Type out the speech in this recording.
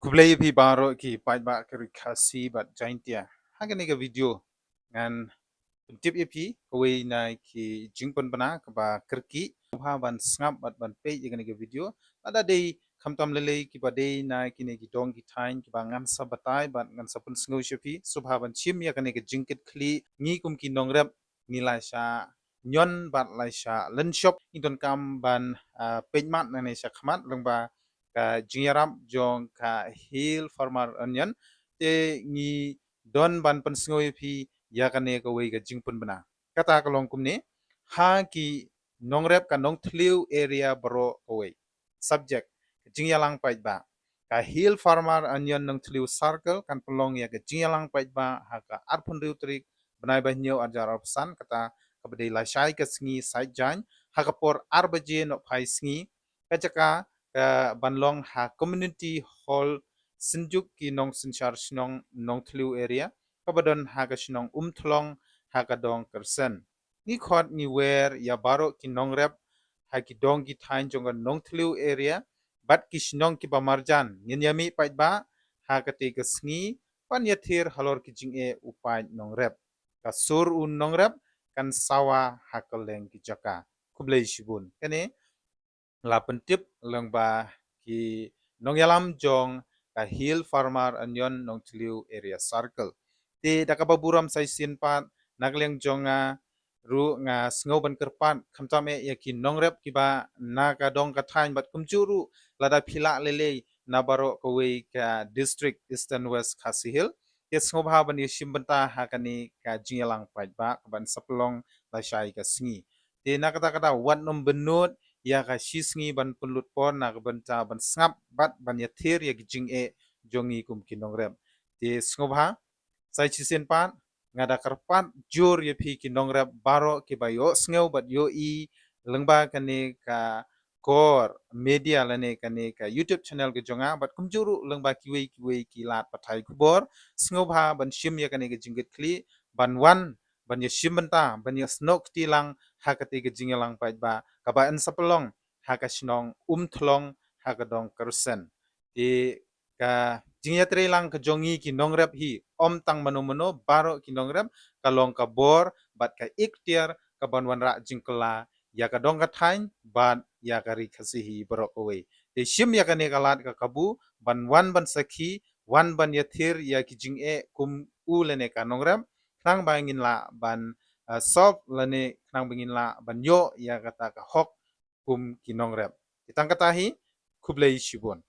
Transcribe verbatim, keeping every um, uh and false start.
Khublei ïa phi baroh ki paidbah ka Ri Khasi bad Jaintia. Ha kane ka video ngan pyntip ïa phi kawei na ki jingpynbna kaba kyrkieh. Sngewbha ban sngap bad ban peit ïa kane ka video. Lada dei khamtam lei lei kiba dei na kine ki dong ki thaiñ kiba ngan sa batai bad ngan sa pynsngew sha phi, sngewbha ban shim ïa kane ka jingkitkhlieh. Ngi kum ki nongrep ngi la shah ñion bad la shah lynshop. Ngi donkam ban, ah, peit mat nangne sha khmat lyngba ka jingïarap jong ka Hill Farmer Union. Te ngi don ban pynsngew ïa phi ïa kane kawei ka jingpynbna. Kata ka long kumne, ha ki nongrep ka Nongthliew area baroh kawei. Subject: ka jingïalang paidbah. Ka Hill Farmer Union Nongthliew Circle kan pynlong ïa ka jingïalang paidbah ha ka arphew hynriew tarik bnai ba hynñiew arhajar arphew san, kata kaba dei lashai ka sngi Saitjaiñ, ha ka por ar baje nohphai sngi. Ka jaka ka ban long ha Community Hall Synjuk ki Nongsynshar Shnong Nongthliew area, kaba don ha ka shnong Umthlong, ha ka dong Kyrsen. Ngi khot ngi wer ïa baroh ki nongrep ha ki dong ki thaiñ jong ka Nongthliew area bad ki shnong kiba marjan, ngin ïa mih paidbah ha katei ka sngi ban ïathir halor ki jingeh u paid nongrep. Ka sur u nongrep kan sawa ha kylleng ki jaka. Khublei shibun. Kane la pyntip lyngba ki nongïalam jong ka Hill Farmer Union Nongthliew Area Circle. Te da kaba burom sa shisien pat, na ka liang jong nga ruh nga sngew ban kyrpad khamtam eh ïa ki nongrep kiba na ka dong ka thaiñ bad kumjuh ruh lada phi lah lei lei na baroh kawei ka district Eastern West Khasi Hills. Te sngewbha ban ïa shim bynta ha kane ka jingïalang paidbah kaban sa pynlong lashai ka sngi. Te na kata ka daw wat nym bynnud ïa ka shi sngi ban pynlut por na ka bynta ban sngap bad ban ïathir ïa ki jingeh jong ngi kum ki nongrep. Te sngewbha sa shisien pat, nga da kyrpad jur ïa phi ki nongrep baroh kiba ïohsngew bad ïohi lyngba kane ka kor media lane kane ka YouTube channel ka jong nga bad kumjuh ruh lyngba kiwei kiwei ki lad pathai khubor. Sngewbha ban shim ïa kane ka jingkitkhlieh ban wan ban ïa shim bynta ban ïa snoh kti lang ha katei ka jingïalang paidbah kaba yn sa pynlong ha ka shnong Umthlong, ha ka dong Kyrsen. Te ka jingïatreilang ka jong ngi ki nongrep hi, ym tang mano mano, baroh ki nongrep, ka long ka bor bad ka ikhtiar kaban wanrah jingkylla ïa ka dong ka thaiñ bad ïa ka Ri Khasi hi baroh kawei. Te shim ïa kane ka lad ka kabu ban wan ban sakhi, wan ban ïathir ïa ki jingeh kum u lane ka nongrep, khnang ba ngin lah ban, ah, solve lane khnang ba ngin lah ban ïoh ïa kata ka hok kum ki nongrep. Te tang kata hi, khublei shibun.